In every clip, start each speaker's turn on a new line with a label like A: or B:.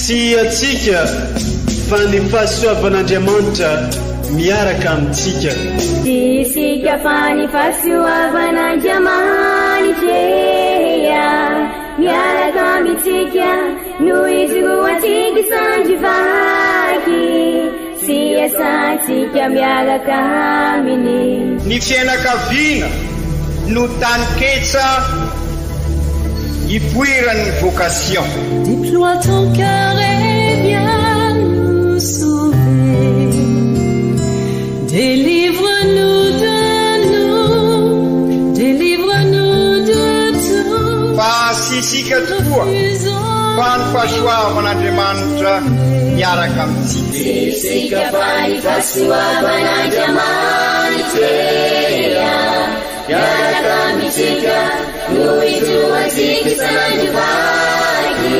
A: Tsy antsika fa ny fahasoavan'Andriamanitra miaraka amintsika.
B: Tsy isika fa ny fahasoavan'Andriamanitra miaraka amintsika no ijoroantsika sandry vaky sy iasantsika miaraka aminy.
C: Ny fiainakaviana no taninketsa ipoiran'ny vocation.
D: Déploie ton cœur et viens nous sauver. Délivre-nous de nous, délivre-nous de tout.
C: Fa tsy isika tokoa fa ny fahasoavan'Andriamanitra miaraka amintsika.
B: Tsy isika fa ny fahasoavan'Andriamanitra miaraka amintsika no ijoroantsika sandry vaky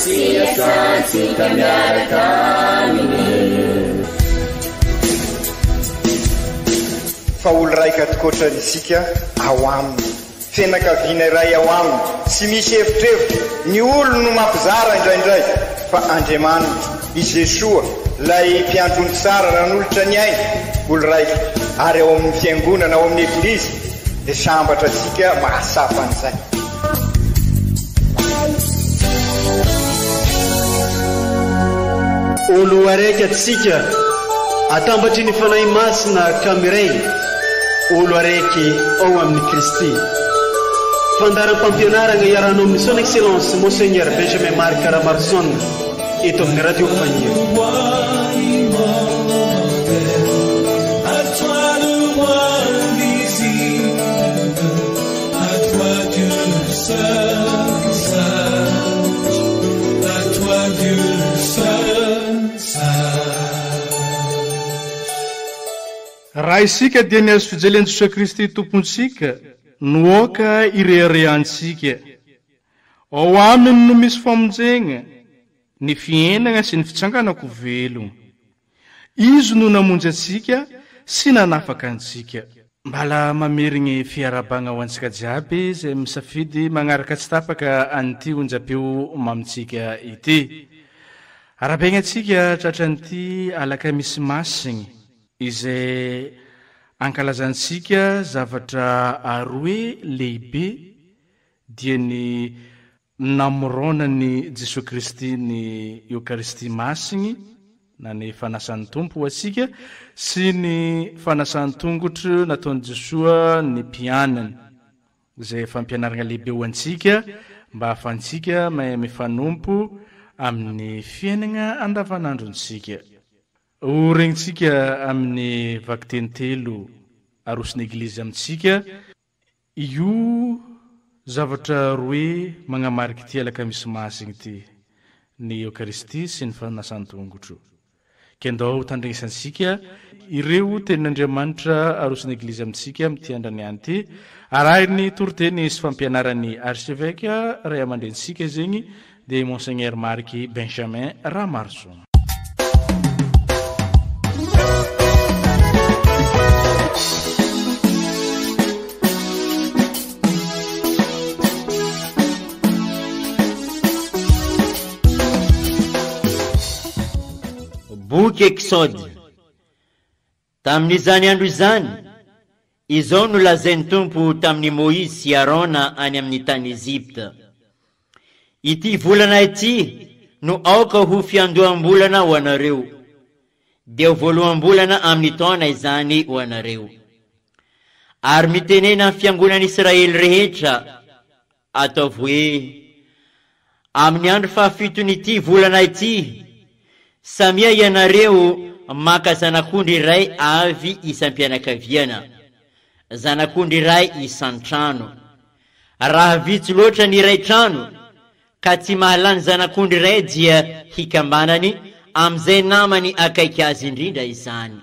B: sy iasantsika miaraka aminy.
C: Fa olo raika tokoatrany isika ao aminy. Fianakaviana iray ao aminy, tsy misy evitrevitra, ny olony no mampizara indraindray, fa Andriamanitra, i Jesoa, ilay mpiandry ondry tsara nanolotra ny ainy, olo raika, ary ao amin'ny Fiangonana, ao amin'ny Eglizy, dia sambatra antsika mahatsapa an'izay.
A: Olo araiky antsika, atambatry ny Fanahy Masina ka miray, olo araiky ao amin'i Kristy. Fandaharam-pampianaragna iarahanao amin'ny Son Excellence Monseigneur Benjamin Marc Ramaroson eto amin'ny Radio Fagniry.
E: Raha isika dia ny hazofijalian'i Jesoa Kristy Tompontsika no aoka hireharehantsika. Ao Aminy no misy famonjena, ny fiainana sy ny fitsanganan-ko velona. Izy no namonjy antsika sy nanafaka antsika. Mbala mamerigny fiarahabagna ho antsika jiaby izay misafidy magnaraka tsy tapaka an'ity onjam-peo mamintsika ity. Arahabaigna antsika tratran'ity alakamisy masigny izay ankalazantsika zavatra aroe lehibe dia ny Namoronan' i Jesoa Kristy ny Eokaristia Masigny na ny Fanasan'ny Tompo ho antsika sy ny fanasan-tongotro nataon'i Jesoa ny mpianany, izay fampianarana lehibe ho antsika mba hahafahantsika mahay mifanompo amin'ny fiainana andavanandrontsika. Ho regnintsika amin'ny vakiteny telo aroson'ny Eglizy amintsika. Io zavatra roe magnamarika ity alakamisy masigny ity, ny Eokaristia sy ny fanasan-tongotro. Ke ndao ho tandrignesantsika ireo tenin'Andriamanitra aroson'ny Eglizy amintsika amin'ity andraniany ity, arahin'ny toriteny sy fampianaran'ny Archevêque ray aman-drenintsika zegny dia i Monseigneur Marc Benjamin Ramaroson.
F: Boky Eksody. Tamin'izany andro izany, izao no lazain'ny Tompo tamin'i Môizy sy Arona any amin'ny tany Egypta, Ity volana ity no aoka ho fiandoham-bolana ho anareo, dia ho voaloham-bolana amin'ny taona izany ho anareo. Ary mitenena amin'ny fiangonan'Israely rehetra, Ataovy hoe, Amin'ny andro fahafiton'ity volana ity, samia ianareo maka zanak'ondry iray avy isam-pianakaviana, zanak'ondry iray isan-trano. Raha vitsy loatra ny iray trano, ka tsy mahalany zanak'ondry iray dia hikambanany amin'izay namany akaiky azy indrindra izany.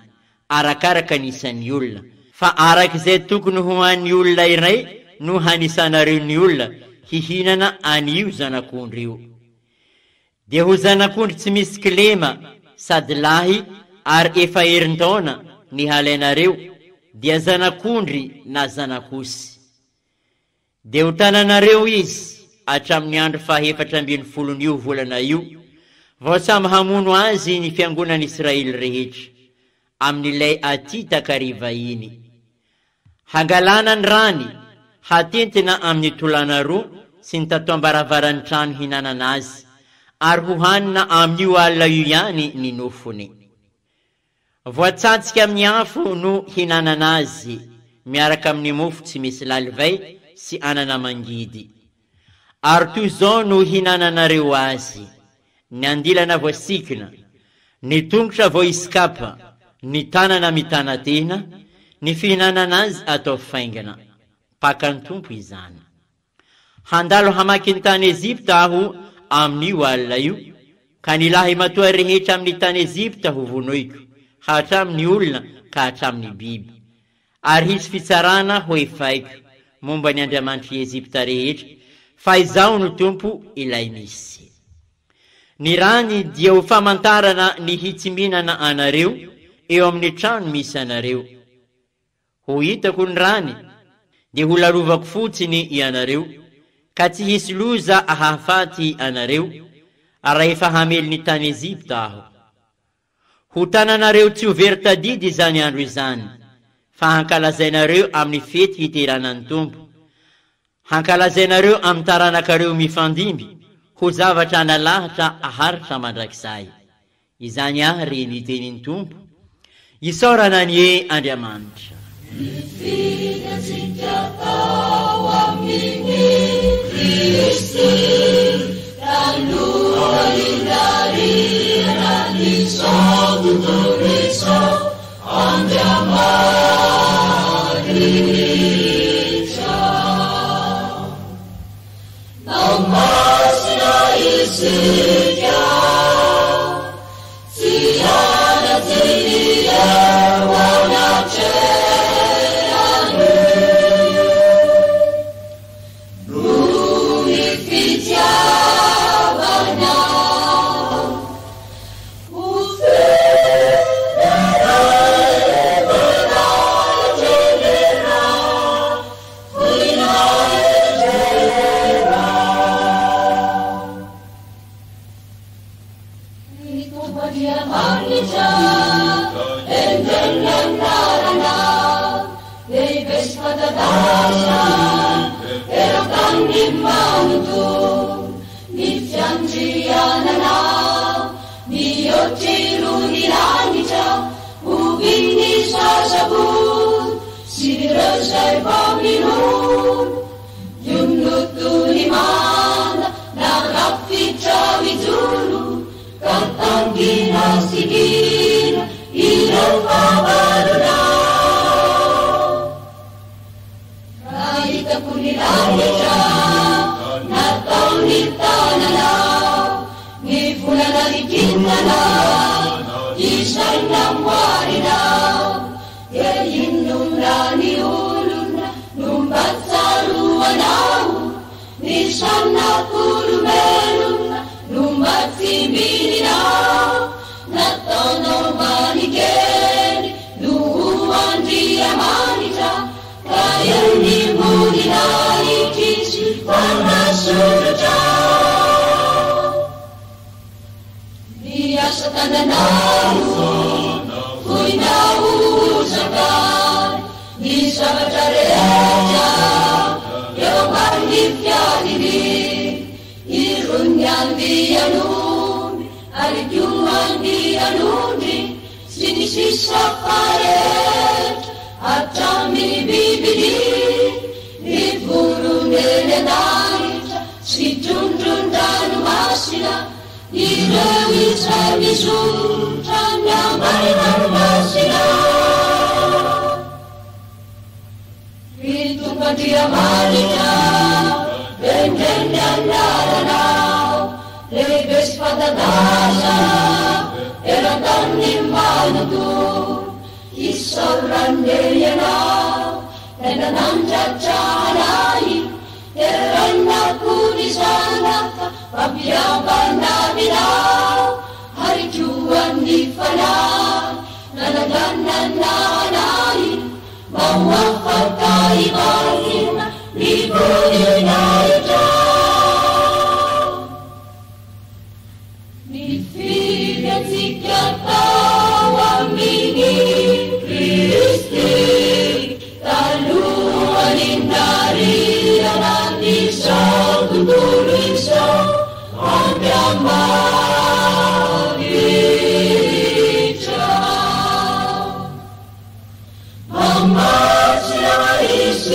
F: arakaraka ny isan'ny olona, fa araka izay tokony ho an'ny olona iray no hanisanareo ny olona hihinana an'io zanak'ondry io. Dia ho zanak'ondry tsy misy kilema sady lahy ary efa herintaona ny halainareo, dia zanak'ondry na zanak'osy. Dia ho tananareo izy hatramin'ny andro fahefatra ambin'ny folon'io volana io, Vao samy hamono azy ny fiangonan'Israely rehetra, amin'ilay aty takariva iny. Hangalana ny rany, hatentina amin'ny tolàna roa sy ny tatoam-baravaran'ny trano hinanana azy, ary hohanina amin'io alina io ihany ny nofony. Voatsantsika amin'ny afo no hinanana azy, miaraka amin'ny mofo tsy misy lalivay sy anana mangidy. Ary toy izao no hinananareo azy, ny andilana voasikina, ny tongotra voaisikapa, ny tanana mitana tehina, ny fihinanana azy atao faingana. Pakan'ny Tompo izany. Handalo hamaky ny tany Egypta Aho amin'io alina io, ka ny lahimatoa rehetra amin'ny tany Egypta hovonoiko, hatramin'ny olona ka hatramin'ny biby. Ary hisy fitsarana hoefaiko momba ny andriamanitr'i Egypta rehetra, fa Izaho no Tompo ilay misy. Ny rany dia ho famantarana ny hitsimbinana anareo eo amin'ny trano misy anareo. Ho hitako ny rany, dia ho lalovako fotsiny ianareo, ka tsy hisy loza hahafaty anareo, rahefa hamely ny tany Egypta Aho. Ho tananareo tsy ho very tadidy izany andro izany, fa hankalazainareo amin'ny fety hiterana ny Tompo. Hankalazainareo amin'ny taranakareo mifandimby ho zavatra nalahatra haharitra mandrakizay. Izany àry ny tenin'ny Tompo. Isaorana anie Andriamanitra.
B: Nifidy antsika tao amin'i Kristy taloha indariran'izao tontolo izao Andriamanitra. Nao masina isika, tsy hanan-tsiny eo anatrehan'i Noho ny fitiavana. Ho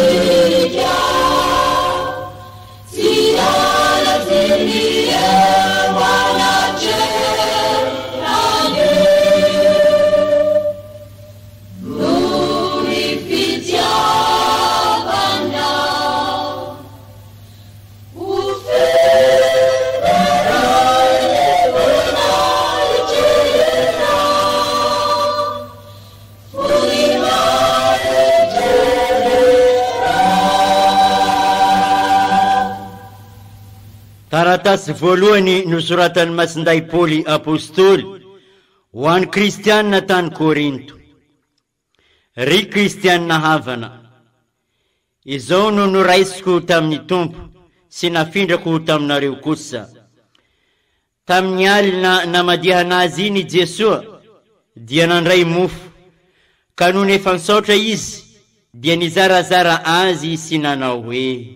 B: isika, tsy hiala tsiny eo anatrehany. Noho ny fitiavana ho fiderana voninahitra, voninahitra.
F: Taratasy voalohany nosoratan'i Masindahy Paoly Apostoly ho an'ny Kristianina tany Korinto. Ry Kristianina havana, izao no noraisiko tamin'ny Tompo sy nafindrako taminareo kosa. Tamin'ny alina namadihana azy iny i Jesoa dia nandray mofo, ka nony efa nisaotra izy dia nizarazara azy sy nanao hoe,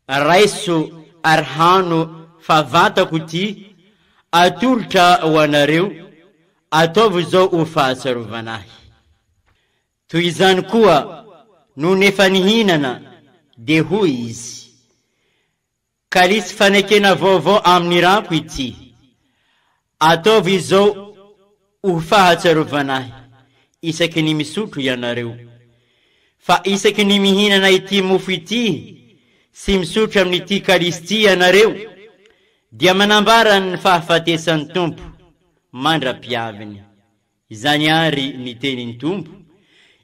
F: Raiso ary hano fa vatako ity, atolotra ho anareo, ataovy izao ho fahatsiarovana ahy. Toy izany koa, nony efa nihinana, dia hoy izy, Kalisy fanekena vaovao amin'ny rako ity. Ataovy izao ho fahatsiarovana ahy isaky ny misotro ianareo. Fa isaky ny mihinana ity mofo ity sy misotro amin'ity kalisy ity ianareo, dia manambara ny fahafatesan'ny Tompo mandra-piaviny. Izany àry ny tenin'ny Tompo,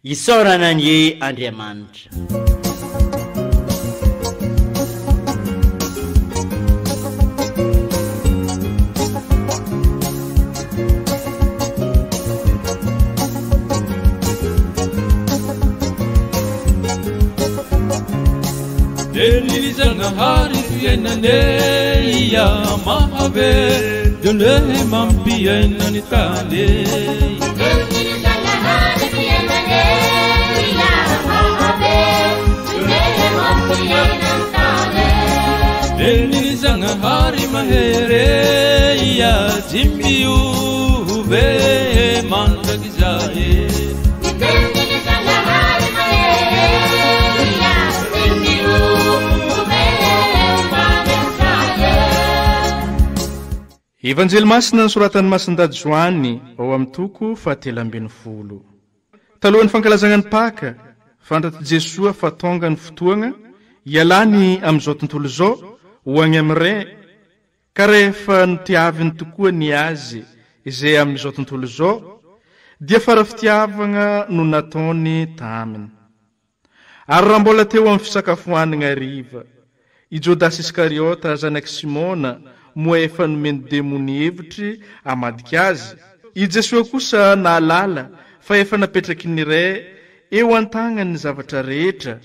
F: isaorana anie Andriamanitra.
G: Zanahary fiainane ia mahavelona mampiaina ny tany.
B: Zanahary fiainane ia mahavelona mampiaina ny tany.
G: Teny Zanahary mahery ia tsy miova mandrakizay.
B: Teny Zanahary mahery ia tsy miova mandrakizay.
E: Evanjely masina nosoratan'i Masindahy Joany ao amin'ny toko faha-13. Talohan'ny fankalazana ny Paka, fantatr'i Jesoa fa tonga ny fotoagna hialany amin'izao tontolo izao ho agny amin'ny Ray, ka rehefa notiaviny tokoa ny Azy izay amin'izao tontolo izao, dia fara-fitiavagna no nataony taminy. Ary raha mbola teo amin'ny fisakafoanana hariva, i Jodasy Iskariota, zanak'i Simona, moa efa nomen'ny demony hevitry hamadika azy. I Jesoa kosa nahalala fa efa napetraky ny Ray eo an-tagnany ny zavatra rehetra,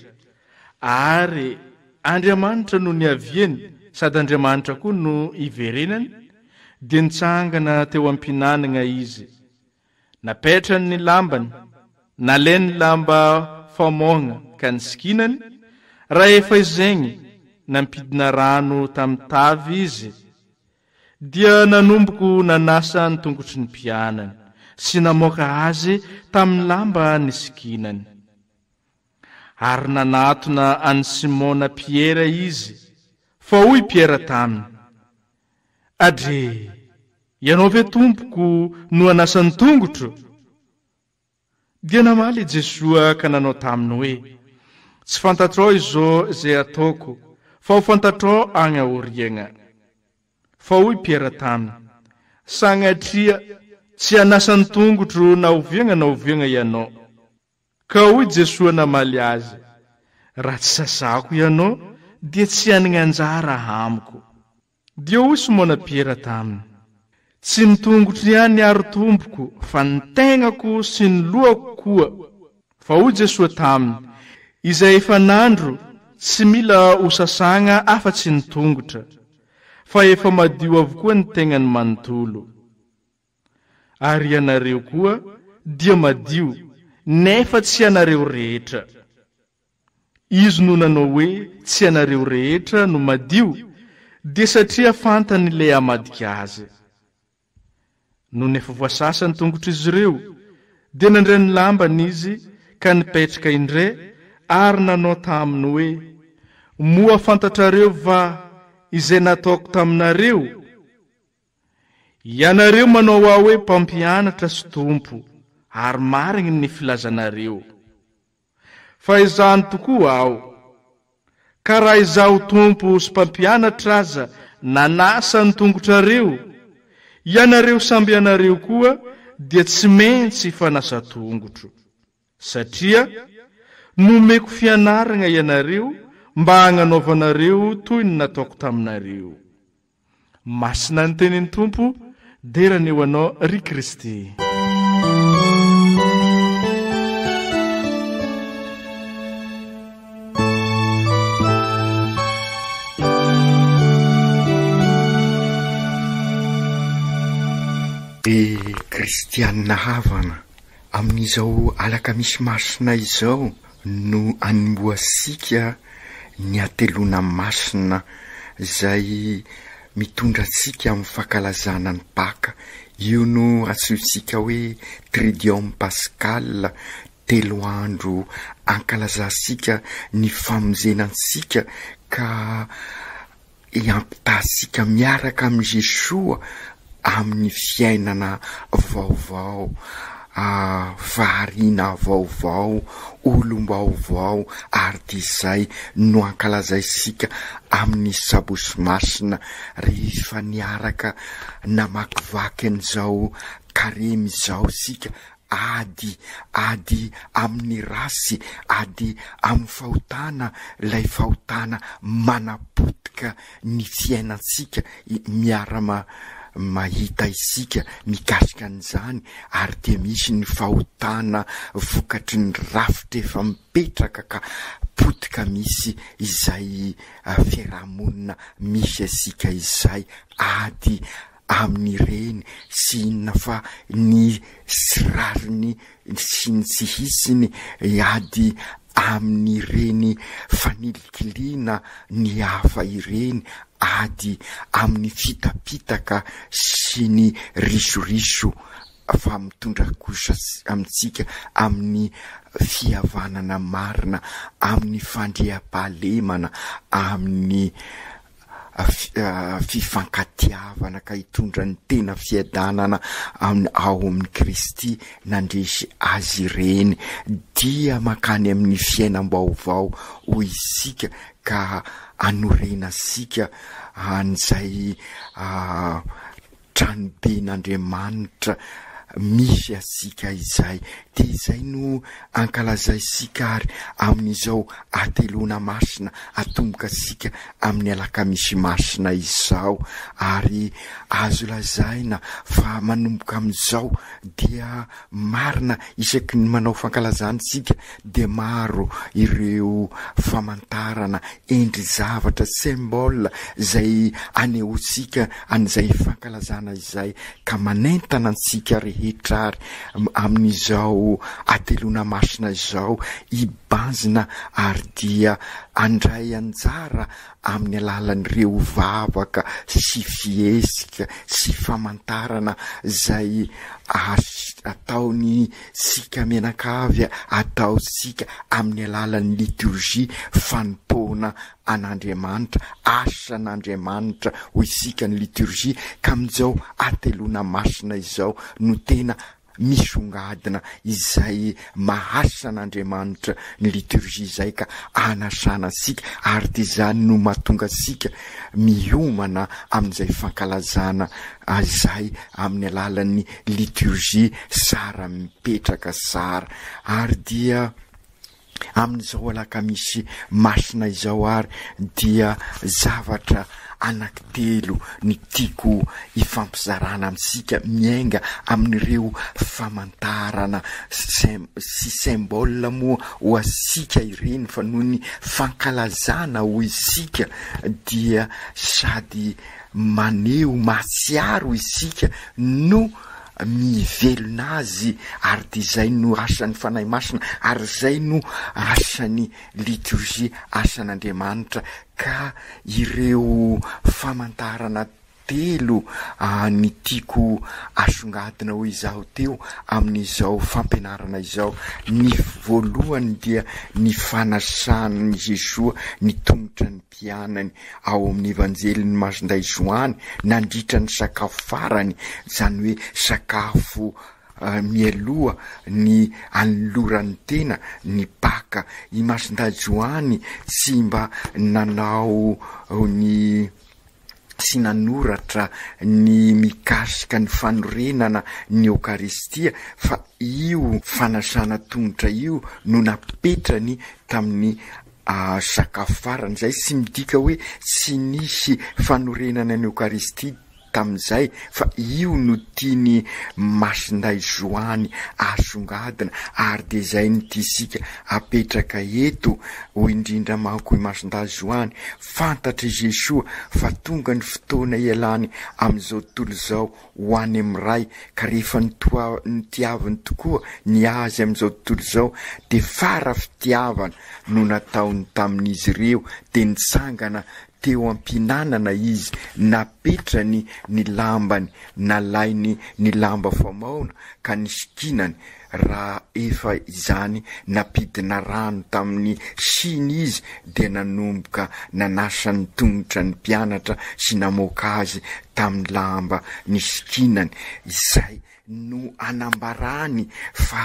E: ary Andriamanitra no niaviany sady Andriamanitra koa no hiverenany, dia nitsangana teo am-pihinanana izy. Napetrany ny lambany, nalainy ny lamba famoagna ka nisikinany, raha efa izegny, nampidina rano tamin'ny tavy izy, dia nanomboko nanasa ny tongotry ny mpianany, sy namoaka azy tamin'ny lamba nisikinany. Ary nanatona an'i Simona Piera izy, fa hoy Piera taminy, Adre! Ianao ve Tompoko no hanasa ny tongotro? Dia namaly i Jesoa ka nanao taminy hoe, Tsy fantatrao izao izay ataoko, fa ho fantatrao agny aoriagna. Fa hoy Piera taminy, Sagnatria, tsy hanasa ny tongotro na oviagna na oviagna ianao. Ka hoy Jesoa namaly azy, Raha tsy sasako ianao, dia tsy hanagna anjara amiko. Dia hoy Simona Piera taminy, Tsy ny tongotro ihany àry Tompoko, fa ny tegnako sy ny lohako koa. Fa hoy Jesoa taminy, Izay efa nandro tsy mila hosasagna afa-tsy ny tongotra, fa efa madio avokoa ny tegnany manontolo. Ary ianareo koa dia madio, nefa tsy ianareo rehetra. Izy no nanao hoe tsy ianareo rehetra no madio dia satria fantany ilay hamadika azy. Nony efa voasasa ny tongotr'izy ireo dia nandray ny lambany izy ka nipetraka indray ary nanao taminy hoe, Moa fantatrareo va izay nataoko taminareo? Ianareo manao ahy hoe Mpampianatra sy Tompo, ary marigny ny filazanareo. Fa izany tokoa aho. Ka raha izaho Tompo sy Mpampianatra aza nanasa ny tongotrareo, ianareo samby ianareo koa dia tsy maintsy hifanasa tongotro. Satria nomeko fianaragna ianareo mba hagnanaovanareo toy ny nataoko taminareo. Masina ny tenin'ny Tompo, dera anie ho Anao ry Kristy.
C: Ry kristianina havana, amin'izao alakamisy masina izao no anombohantsika ny hateloana masina izay mitondra antsika amin'ny fankalazana ny Paka. Io no antsointsika hoe Tridium Pascal, telo andro ankalazantsika ny famonjena antsika ka hiampitahantsika miaraka amin'i Jesoa amin'ny fiainana vaovao, fahariana vaovao, olom-baovao ary dia izay no ankalazaintsika amin'ny Sabotsy Masina rehefa niaraka namakivaky an'izao karemy izao isika Ady, ady amin'ny ratsy, ady amin'ny fahotana, ilay fahotana manapotika ny fiainantsika, miara mahita isika mikasika an'izany, ary dia misy ny fahotana vokatry ny rafitra efa mipetraka ka potika misy izay fiarahamonina misy antsika izay, ady amin'ireny sy inona fa ny sy rariny sy ny tsy hisiny ady amin'ireny fanilikiliana ny hafa ireny, ady amin'ny fitapitaka sy ny risoriso fa mitondra kosa amintsika amin'ny fihavanana marina, amin'ny fandriampahalemana, amin'ny fifankatiavana ka hitondra ny tena fiadanana amin'ny ao amin'i Kristy nandresy azy ireny dia mankany amin'ny fiainam-baovao hoy isika ka anorenantsika an'izay tranoben'Andriamanitra misy antsika izay. Dia izay no ankalazaintsika ary amin'izao hateloana masina atomboka antsika amin'ny alakamisy masina izao. Ary azo lazaina fa manomboka amin'izao dia Marina, isaky ny manao fankalazana isika dia maro ireo famantarana, endri-javatra, symbole, izay anehoantsika an'izay fankalazana izay ka manentana antsika rehetra ary amin'izao hateloana masina izao hibanjina ary dia handray anjara amin'ny alalan'ireo vavaka sy fihetsika sy famantarana izay ataontsika mianakavy, ataontsika amin'ny alalan'ny liturgie, fanompoana an'Andriamanitra, asan'Andriamanitra hoy isika ny liturgie, ka amin'izao hateloana masina izao no tena misongadina izay mahasa an'Andriamanitra ny liturgie izay ka anasana antsika ary dia izany no mahatonga antsika miomana amin'izay fankalazana izay amin'ny alalan'ny liturgie sara mipetraka sara ary dia Amin'izao alakamisy masina izao ary dia zavatra anankitelo ny tiako hifampizarana amintsika miainga amin'ireo famantarana sy symbole moa ho antsika ireny fa noho ny fankalazana hoy isika dia sady maneho mahatsiaro isika no mivelona azy ary dia izay no asan'ny Fanahy Masina ary izay no asan'ny liturgie asan'Andriamanitra ka ireo famantarana.
H: Fahatelo, ny tiako asongadina hoy izaho teo amin'izao fampianarana izao, ny voalohany dia ny fanasan'i Jesoa ny tongotra ny mpianany ao amin'ny Evanjelin'i Masindahy Joany nandritra ny sakafo farany, izany hoe sakafo mialoha ny anoloran'ny tena ny Paka. I Masindahy Joany tsy mba nanao ny sy nanoratra ny mikasika ny fanorenana ny Eokaristia fa io fanasana tongotra io no napetrany tamin'ny sakafo farany. Izay tsy midika hoe tsy nisy fanorenana ny Eokaristia tamin'izay fa io no tian'i Masindahy Joany asongadina ary dia izay no tiantsika apetraka eto, hoy indrindra manko i Masindahy Joany, fantatr'i Jesoa fa tonga ny fotoana hialany amin'izao tontolo izao ho any amin'ny Ray ka rehefa notiaviny tokoa ny azy amin'izao tontolo izao dia fara fitiavana no nataony tamin'izy ireo dia nitsangana Teo am-pihinanana izy, napetrany ny lambany, nalainy ny lamba famaona ka nisikinany, raha efa izany nampidina rano tamin'ny siny izy dia nanomboka nanasa ny tongotra ny mpianatra sy namoaka azy tamin'ny lamba nisikinany, izay no anambarany fa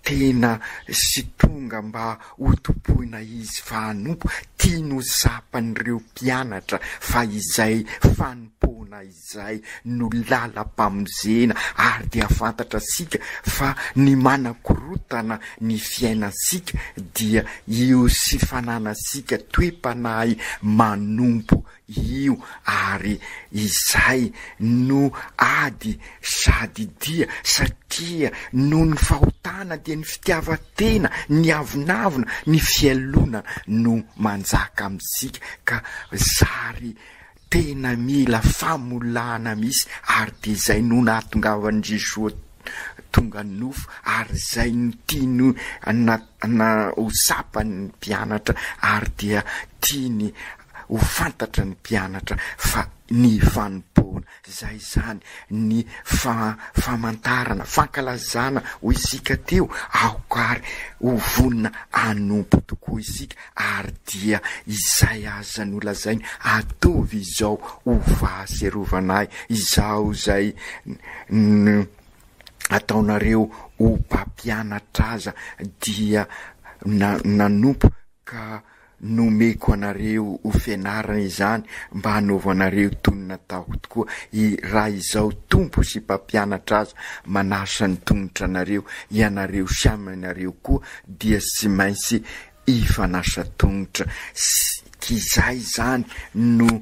H: Tena sy tonga mba hotompoina izy fa hanompo, tiany ho tsapan'ireo mpianatra fa izay fanompoana izay no lalam-pamonjena ary dia fantatrasika fa ny manakorotana ny fiainantsika dia io sy fananantsika toe-panahy manompo io ary izay no ady sady dia satria noho ny fahotana dia ny fitiavan-tena, ny avonavona, ny fialonana no manjaka amintsika ka zary tena mila famolahana misy ary dia izay no nahatongavan'i Jesoa tonga nofo ary izay no tiany na na ho tsapan'ny mpianatra ary dia tiany ho fantatra ny mpianatra fa ny fanompoana, izay izany ny fa famantarana, fankalazana hoy isika teo, aoka ary ho vonona hanompo tokoa isika ary dia izay aza no lazainy, ataovy izao ho fahatsiarovana ahy, izaho izay n ataonareo ho mpampianatra aza dia na nanompo ka Nomeko anareo ho fianarana izany mba hanaovanareo toy ny nataoko tokoa. I Raha izao Tompo sy Mpampianatra aza manasa ny tongotra anareo, ianareo samy ianareo koa dia tsy maintsy hifanasa tongotra. K'izay izany no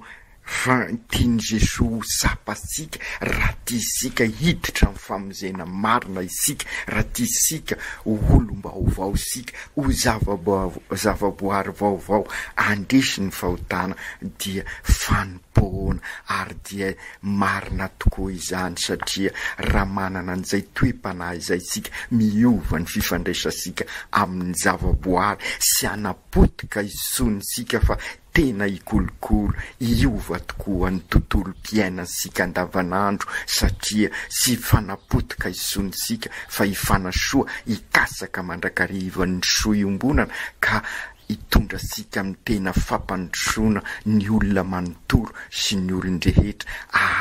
H: Fa tian'i Jesoa ho tsapantsika raha tiantsika hiditra amin'ny famonjena marina isika, raha tiantsika ho olom-baovao isika, ho zava-boary vaovao handresy ny fahotana dia fanompoana ary dia marina tokoa izany satria raha manana an'izay toe-panahy izay isika miova ny fifandraisantsika amin'ny zava-boary sy hanapotika intsony isika fa Tena hikolokolo, hiova tokoa ny tontolom-piainantsika andavanandro satria tsy hifanapotika intsony isika fa hifanasoa, hikatsaka mandrakariva ny soa iombonana ka hitondra antsika amin'ny tena fampandrosoana ny olona manontolo sy ny olon-drehetra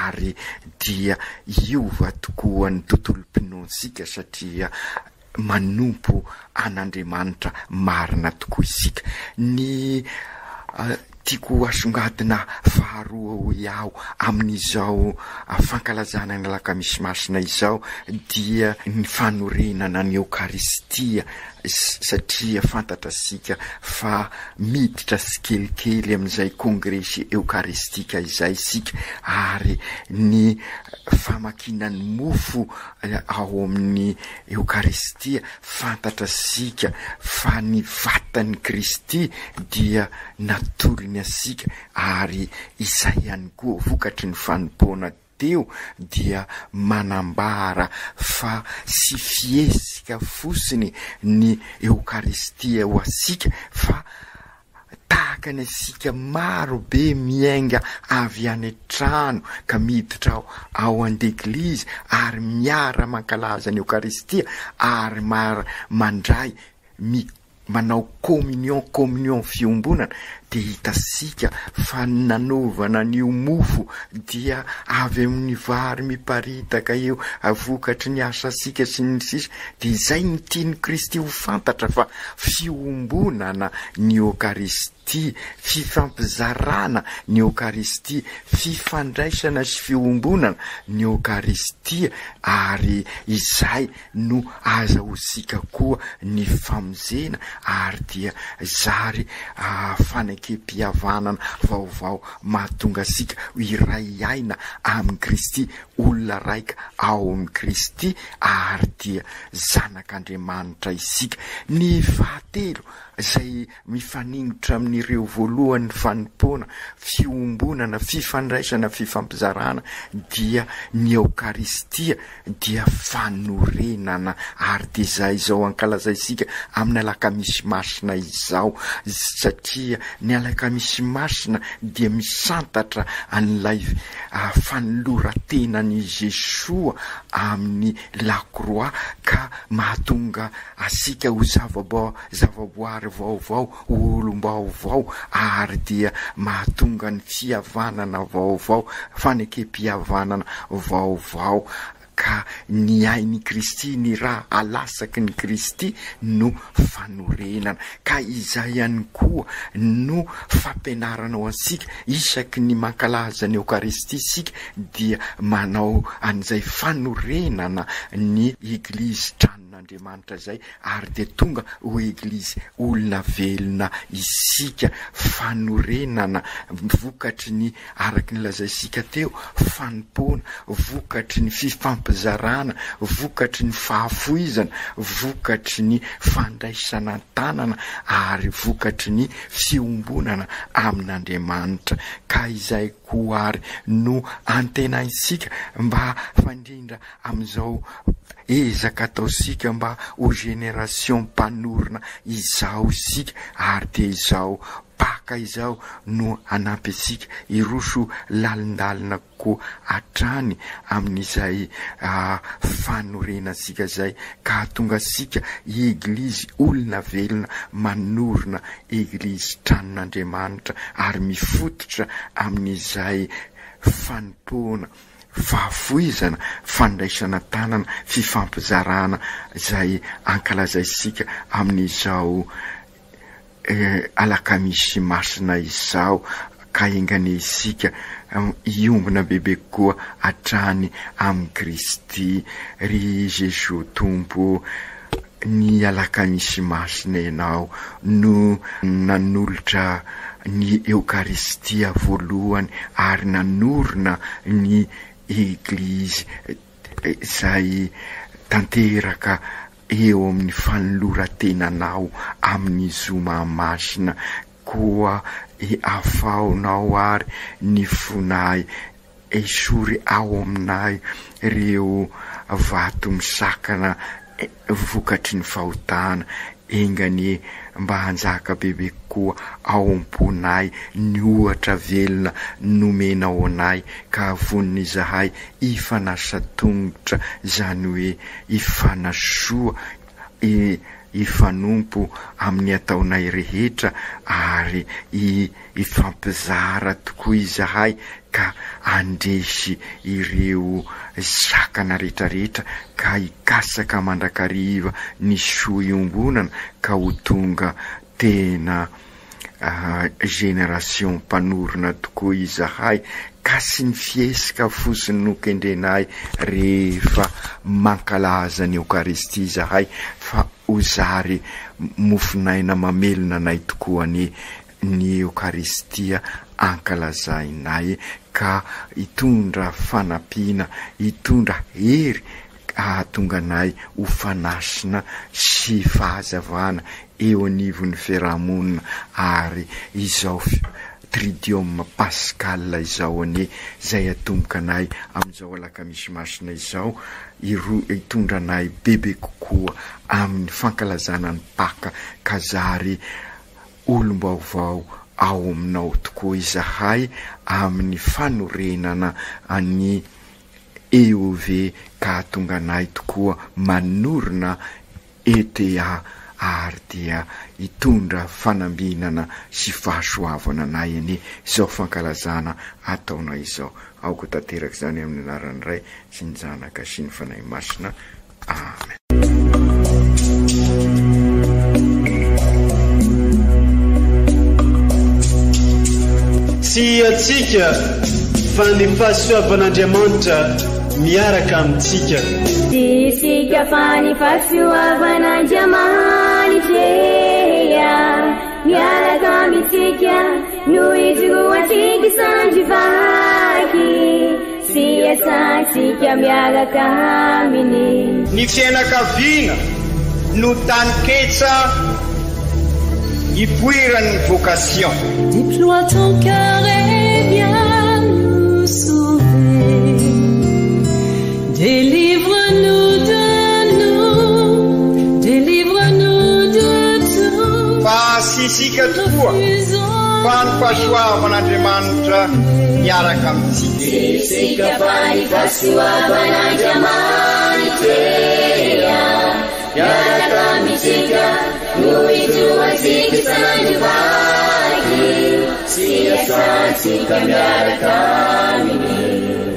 H: ary dia hiova tokoa ny tontolom-pinoantsika satria manompo an'Andriamanitra marina tokoa isika. Ny tiako asongadina faharoa hoy aho amin'izao fankalazana ny Alakamisy Masina izao dia ny fanorenana ny Eokaristia satria fantatrasika fa miditra tsikelikely amin'izay kongresy eokaristika izay isika ary ny famakiana ny mofo ao amin'ny Eokaristia, fantatra isika fa ny vatan'i Kristy dia natolony antsika ary izay ihany koa vokatry ny fanompoana teo dia manambara fa tsy fihetsika fotsiny ny Eokaristia ho antsika fa. Tahaka ny antsika maro be miainga avy any an-trano ka miditra ao ao an-deglizy ary miara mankalaza ny Eokaristia ary mar mandray mi manao communion communion fiombonana dia hitasika fa ny nanaovana an'io mofo dia avy amin'ny vary miparitaka eo vokatry ny asasika sy ny sisa dia izay no tian'i Kristy ho fantatra fa fiombonana ny Eokaristia, fifampizarana ny Eokaristia, fifandraisana sy fiombonana ny Eokaristia ary izay no azahoantsika koa ny famonjena ary dia zary fanekem-pihavanana vaovao mahatonga antsika ho iray aina amin'i Kristy, olona raika ao amin'i Kristy ary dia zanak'Andriamanitra isika. Ny fahatelo izay mifaningotra amin'ireo voalohany fanompoana, fiombonana, fifandraisana, fifampizarana dia ny Eokaristia dia fanorenana ary dia izay izao ankalazaintsika amin'ny alakamisy masina izao satria ny alakamisy masina dia misantatra an'ilay fanoloran-tenan'i Jesoa amin'ny lakroa ka mahatonga asika ho zava-bao zavaboary vaovao, ho olom-baovao ary dia mahatonga ny fihavanana vaovao, fanekem-pihavanana vaovao ka ny ain'i Kristy, ny ra alasaky ny Kristy no fanorenana. Ka izay ihany koa no fampianarana ho antsika, isaky ny mankalaza ny Eokaristia isika dia manao an'izay fanorenana ny Eglizy trano Andriamanitra izay ary dia tonga ho Eglizy olona velona isika, fanorenana vokatry ny araka ny lazaisika teo, fanompoana, vokatry ny fifampizarana, vokatry ny fahafoizana, vokatry ny fandraisana an-tanana ary vokatry ny fiombonana amin'Andriamanitra. Ka izay koa ary no antenaintsika mba fandrindra amin'izao ezaka ataosika mba ho génération mpanorina izao isika ary dia izao Paka izao no hanampy antsika hiroso lalindalina kokoa hatrany amin'izay fanorenantsika izay ka hahatonga antsika Eglizy olona velona manorina Eglizy tranon'Andriamanitra ary mifototra amin'izay fanompoana fahafoizana, fandraisana tanana, fifampizarana izay ankalazaisika amin'izao alakamisy masina izao ka enganie isika hiombona bebe kokoa hatrany amin'i Kristy. Ry Jesoa Tompo ô, ny alakamisy masina Ianao no nanolotra ny Eokaristia voalohany ary nanorina ny Eglizy izay tanteraka eo amin'ny fanoloran-tenanao amin'ny Zoma Masina. Koa afaonao ary ny fonay Esory ao aminay ireo vato misakana vokatry ny fahotana. Enga anie mba hanjaka bebe kokoa ao am-ponay ny ohatra velona nomenao anay ka vonona izahay hifanasa tongotra, izany hoe hifanasoa, hifanompo amin'ny ataonay rehetra ary hifampizara tokoa izahay ka handresy ireo sakana rehetrarehetra ka hikasaka mandrakariva ny soa iombonana ka ho tonga tena génération mpanorina tokoa izahay ka sy ny fihesika fotsiny no kendrenay rehefa mankalaza ny Eokaristia izahay fa ho zary mofon'aina mamelona anay tokoa anie ny Eokaristia ankalazainay ka hitondra fanampiana, hitondra hery hahatonga anay ho fanasina sy fahazavana eo anivon'ny fiarahamonina ary izao Tridium Pascal izao anie izay atomboka anay amin'izao Alakamisy Masina izao hitondra anay bebe kokoa amin'ny fankalazana ny Paka ka zary olom-baovao. ao aminao tokoa izahay amin'ny fanorenana an'ny EOV ka hahatonga anay tokoa manorina ETA ary dia hitondra fanambinana sy fahasoavana anay anie izao fankalazana ataonay izao. Aoka ho tanteraka izany amin'ny anaran'ny Ray sy ny Zanaka sy ny Fanahy Masina. Amen.
A: Tsy antsika fa ny fahasoavan'Andriamanitra miaraka amintsika.
I: Tsy isika fa ny fahasoavan'Andriamanitra miaraka amintsika no ijoroantsika sandry vaky sy iasantsika miaraka aminy.
C: Ny fiainakaviana no taninketsa ipoiran'ny vocation.
D: Déploie ton cœur et viens nous sauver. Délivre-nous de nous, délivre-nous de tout.
C: Fa tsy isika tokoa fa ny fahasoavan'Andriamanitra miaraka amintsika.
I: Tsy isika fa ny fahasoavan'Andriamanitra miaraka amintsika no ijoroantsika isan'andro vaky sy iasantsika miaraka aminy.